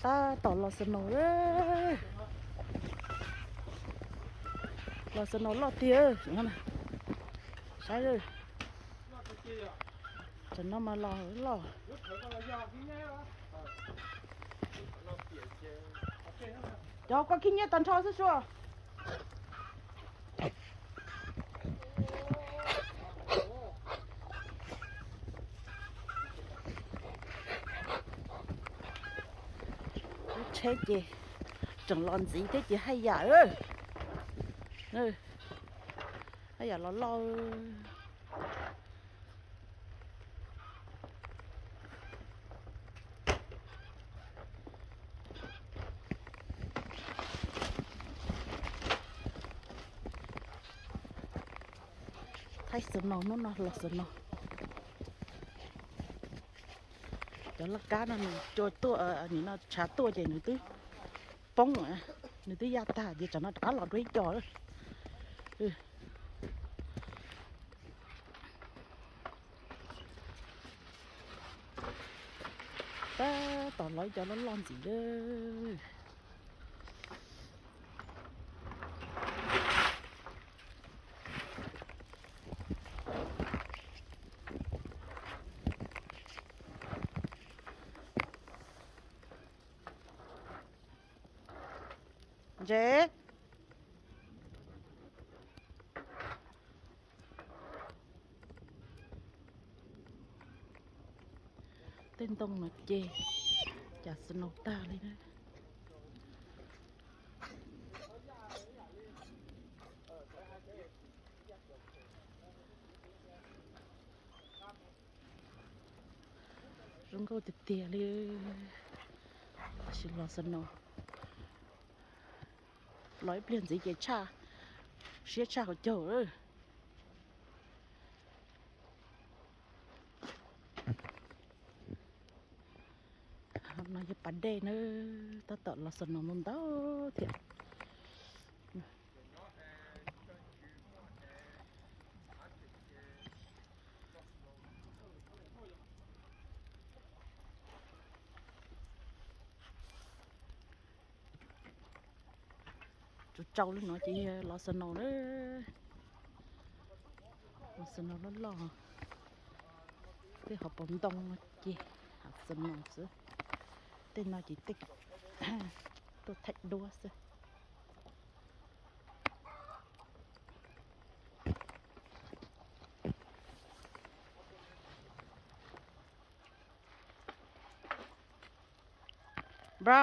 Tab tom los snow, los snow loj tiag. Saib, tam no mas los loj. Cov koj khib nyiab tag nrho xwb sua. Lub tsheb ces tseem los ntxiv thiab ces haj yam, haj yam los loj. Thaij snow, hnub no los snow. Cov laj kab no nws cua tuaj, nim no tshav tuaj ces nws twb poob, nws twb ya tag ces tsam no rov qab los dua ib co. Tab tom los ib co loj loj ntxiv lawm. Ntse. Tej ntoo no ces cas snow tag li na. Zoo nkauj tiag tiag li. Tab sis los snow, los ib pliag ntxiv ces tshaj, siab tshaj hauv caug. No yog pas dej na, tab tom los snow ntau ntau thiab. Tsuas tsau li no ces yog los snow na. Los snow loj loj, tej hauv paus ntoo no ces snow xwb. Tej no ces tej tuaj thaij duab xwb. Bro,